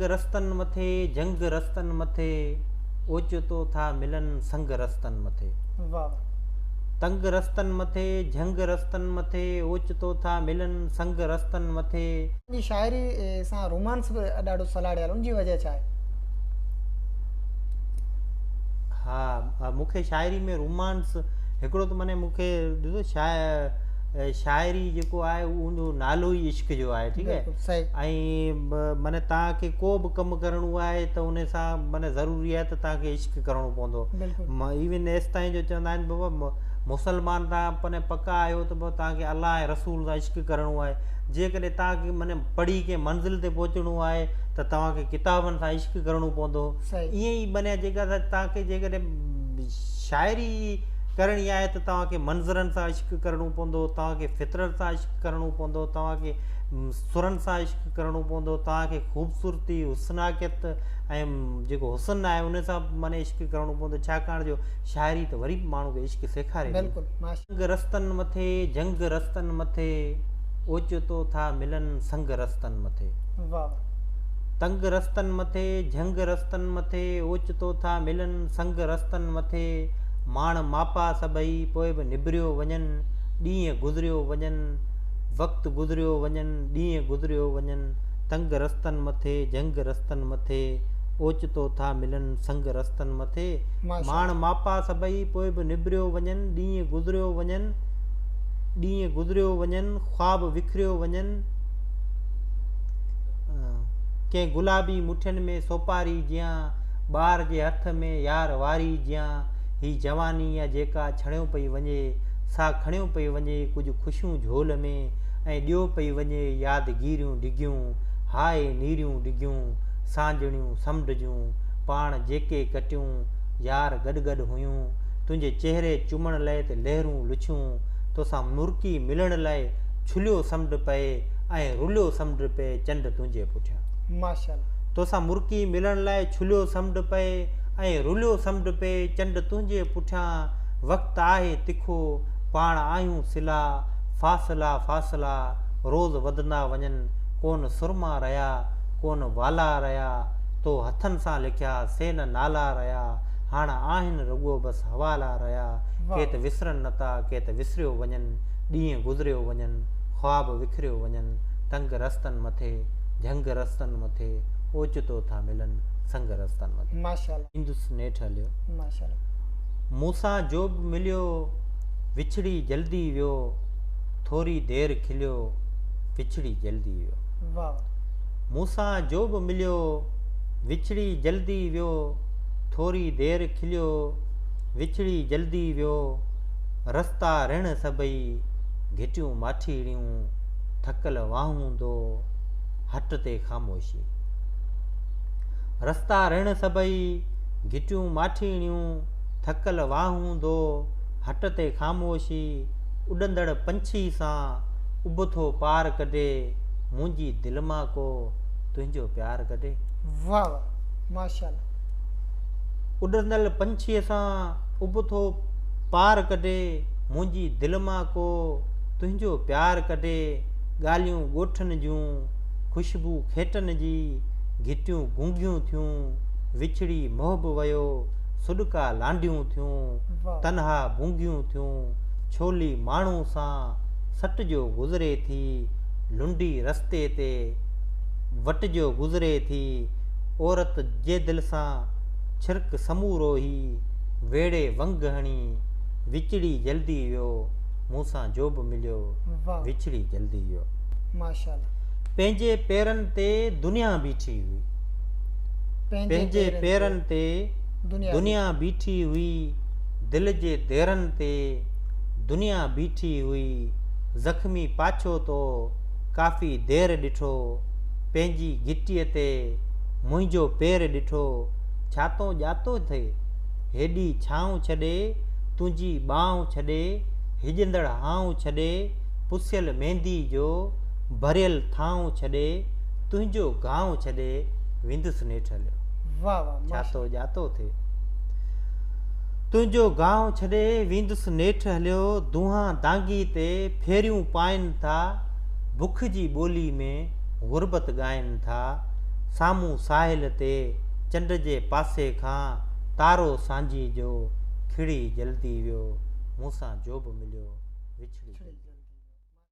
تنگ رستن مٿي جهنگ رستن مٿي اوچتو ٿا ملن سنگ رستن مٿي. واھ. تنگ رستن مٿي جهنگ رستن مٿي اوچتو ٿا ملن سنگ رستن مٿي. جي شاعري سان رومانس به ڏاڍو سلهاڙيل ان جي وجه ڇا آهي؟ ها مون کي شاعري ۾ رومانس هڪڙو ته معني مون کي ڏسو شاعري جيڪو آهي اهو ان جو نالو ئي عشق جو آهي ٺيڪ آهي ۽ معني توهان کي ڪو به ڪم ڪرڻو آهي ته ان سان معني ضروري آهي ته توهان کي عشق ڪرڻو پوندو ايون ايستائين جو چوندا آهن بابا مسلمان توهان پني پڪا آهيو ته بابا توهان کي الله ۽ رسول سان عشق ڪرڻو آهي جيڪڏهن توهان کي معني پڙهي ڪنهن منزل تي پهچڻو آهي ته توهان کي ڪتابن سان عشق ڪرڻو پوندو ائين ئي معني جيڪا توهان کي جيڪڏهن شاعري ڪرڻي آهي ته توهان کي منظرن سان عشق ڪرڻو پوندو، توهان کي فطرت سان عشق ڪرڻو پوندو، توهان کي سرن سان عشق ڪرڻو پوندو، توهان کي خوبصورتي، حسناڪيت ۽ جيڪو حسن آهي ان سان معني عشق ڪرڻو پوندو ڇاڪاڻ جو شاعري ته وري به ماڻهو کي عشق سيکاري ٿي. تنگ رستن مٿي جهنگ رستن مٿي اوچتو ٿا ملن سنگ رستن مٿي. تنگ رستن مٿي جهنگ رستن مٿي اوچتو ٿا ملن سنگ رستن مٿي ماڻ ماپا سڀئي پوء به نبريو وڃن ڏينهن گذريو وڃن وقت گذريو وڃن ڏينهن گذريو وڃن تنگ رستن مٿي جهنگ رستن مٿي اوچتو ٿا ملن سنگ رستن مٿي ماڻ ماپا سڀئي پوء به نبريو وڃن ڏينهن گذريو وڃن ڏينهن گذريو وڃن خواب وکريو وڃن ڪنهن گلابي مٺين ۾ سوپاري جيان، ٻار جي هٿ ۾ يار واري جيان، هي جواني آ جيڪا ڇڻيو پئي وڃي، سا کڻيو پئي وڃي، ڪجهه خوشيون جهول ۾ ۽ ڏيو پئي وڃي، يادگيريون ڊگهيون، هاء نيريون ڊگهيون، سانجڻيون سمنڊ جون، پاڻ جيڪي ڪٽيون، يار گڏ گڏ هيون، تنهنجي چهري چمڻ لئه ته لهرون لڇيون، توسان مرڪي ملڻ لئه ڇليو سمنڊ پئي ۽ رليو سمنڊ پئي چنڊ تنهنجي پٺيان. ماشاءالله. توسان مرڪي ملڻ لاء ڇليو سمنڊ پئي ۽ رليو سمنڊ پئي چنڊ تنهنجي پٺيان وقت آهي تکو پاڻ آهيون سلا فاصلا فاصلا روز وڌندا وڃن ڪون سرما رهيا ڪون والا رهيا تو هٿن سان لکيا سي نه نالا رهيا هاڻ آهن رڳو بس حوالا رهيا ڪي ته وسرن نٿا ڪي ته وسريو وڃن ڏينهن گذريو وڃن، خواب وکريو وڃن، تنگ رستن مٿي، جهنگ رستن مٿي، اوچتو ٿا ملن، سنگ رستن مٿي. ماشاءالله. ايندس نيٺ هليو. ماشاءالله. مون سان جو به مليو، وڇڙي جلدي ويو، ٿوري دير کليو، وڇڙي جلدي ويو. واھ. مون سان جو به مليو، وڇڙي جلدي ويو، ٿوري دير کليو، وڇڙي جلدي ويو. رستا رڻ سڀئي، گهٽيون ماٺيڙيون، ٿڪل واهون دو، هٽ تي خاموشي. رستا رڻ سڀئي، گهٽيون ماٺيڻيون، ٿڪل واهون دو، هٽ تي خاموشي، اڏندڙ پنڇي سان، اڀ ٿو پار ڪڍي، منهنجي دل مان ڪو، تنهنجو پيار ڪڍي. واھ واھ ماشاءالله. اڏندڙ پنڇيء سان، اڀ ٿو پار ڪڍي، منهنجي دل مان ڪو تنهنجو پيار ڪڍي، ڳالهيون ڳوٺن جون، خوشبو کيٽن جي، گهٽيون گونگيون ٿيون، وڇڙي محب ويو، سڏڪا لانڍيون ٿيون، تنها ڀونگيون ٿيون، ڇولي ماڻهو سان سٽجو گذري ٿي، لنڊي رستي تي وٽجو گذري ٿي، عورت جي دل سان ڇرڪ سمورو هي، ويڙهي ونگ هڻي، وچڙي جلدي ويو، مون سان جو به مليو، وڇڙي جلدي ويو. ماشاءالله. پنهنجي پيرن تي دنيا بيٺي هئي. پنهنجي پيرن تي دنيا بيٺي هئي، دل جي ديرن تي دنيا بيٺي هئي، زخمي پاڇو تو ڪافي دير ڏٺو، پنهنجي گهٽيء تي منهنجو پير ڏٺو، ڇا تون ڄاتو ٿي؟ هيڏي ڇانو ڇڏي، تنهنجي ٻانهن ڇڏي، هڄندڙ هانء ڇڏي، پسيل ميندي جو ڀريل ٿانء ڇڏي، تنهنجو گهاء ڇڏي، ويندس نيٺ هليو. واه واه ڇا ماشاء. تو ڄاتو ٿي؟ تنهنجو گهاء ڇڏي، ويندس نيٺ هليو، دونهان دانگي تي ڦيريون پائن ٿا، بک جي ٻولي ۾ غربت ڳائن ٿا، سامهون ساحل تي چنڊ جي پاسي کان تارو سانجهي جو کڙي جلدي ويو مون سان جو به مليو وڇڙي جلدي.